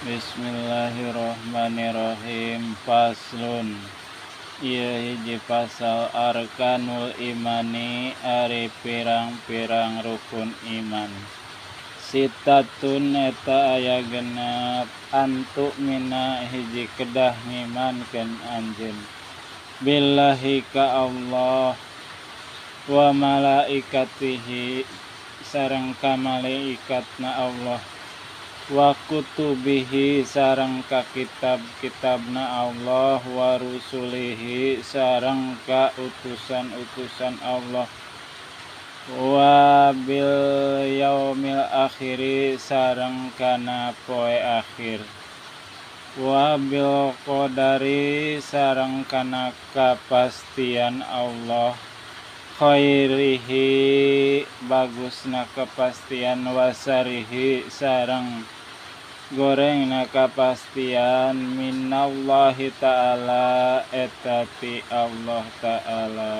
Bismillahirrahmanirrahim. Faslun, ieu hiji pasal. Arkanul imani, ari pirang-pirang rukun iman. Sittatun, eta aya 6. An tu'mina, hiji kedah ngimankeun anjeun. Billahi, ka Allah. Wa malaikatihi, sareng ka malaikatna Allah. Wa kutubihi, sareng ka kitab-kitabna Allah. Wa rusulihi, sareng ka utusan-utusan Allah. Wa bil yaumil akhiri, sareng kana poe akhir. Wa bil qadari, sareng kana kapastian Allah. Khairihi, bagusna kepastian. Wa syarrihi, sareng gorengna kapastian. Minallahi ta'ala, eta ti Allah ta'ala.